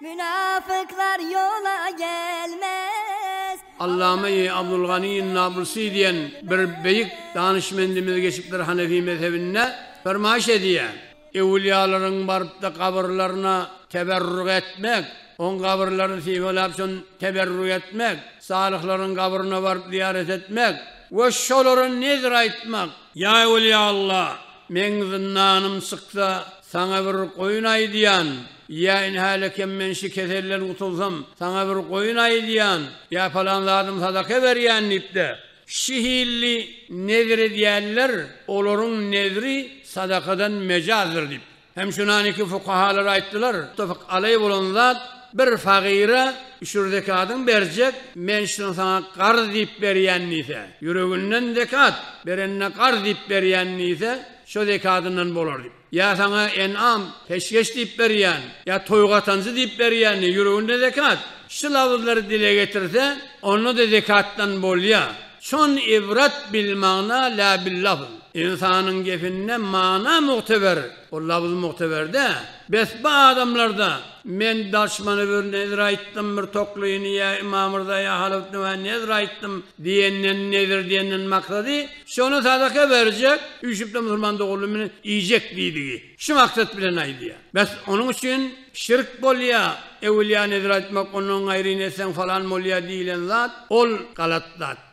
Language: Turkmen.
Münafyklar ýola gelmez. Allama-i Abdulgani Nabulsi diýen bir beýik danyşmendimiz geçipdir Hanefi mezhebinde fermaýyş edýär, Öwülýalaryň baryp-da gabyrlaryna teberruk etmek, oň gabyrlaryny sypalap şon teberruk etmek, salyhlaryň gabryna baryp zyýarat etmek we şolara nezr aýtmak, Ýa Öwülýa Alla, meň zyndanym çyksa, saňa bir goýun aýdýan, Ýa indi hälekem men şi keselden gutulsam, saňa bir goýun aýdýan, ýa palan zadym sadaka berýän diýip-de, şi hilli nezr edýänler, olaryň nezri sadakadan mejazdyr diýip. Hem şunaniki fukahalar aýtdylar, Muttafak aleý bolan zat, bir fagyra üşür zekadyň berjek, men şuny saňa karz diýip berýän diýse, ýüreginden zekat, berenine karz diýip berýän diýse, şo zekadyndan bolar diýip. Ýa saňa en'am, peşgeş diýip berýän, ýa toý gatanjy diýip berýän diýip, ýüreginde zekat. Şu labyzlary dile getirse, onda-da zekatdan bolýar. Şon ibrat bil magna la bil lafz. Ynsanyň gepinde mana mugteber, ol labyz mugteber dä. Bes bu adamlarda men daşmana bir nezir aýtdym, bir toklyny ýa Ymamyrza ýa Halawtnewä nezir aýtdym diýenden nezir diýenden maksady şony sadaka berjek, üýşüpde musulman doganlar bilen iýjek diýdigi. Şu maksat bilen aýdýar. Bes onuň üçin şirk bolýar, öwülýä nezir aýtmak ondan gaýryny etseň falan bolýar diýlen zat ol galat zat.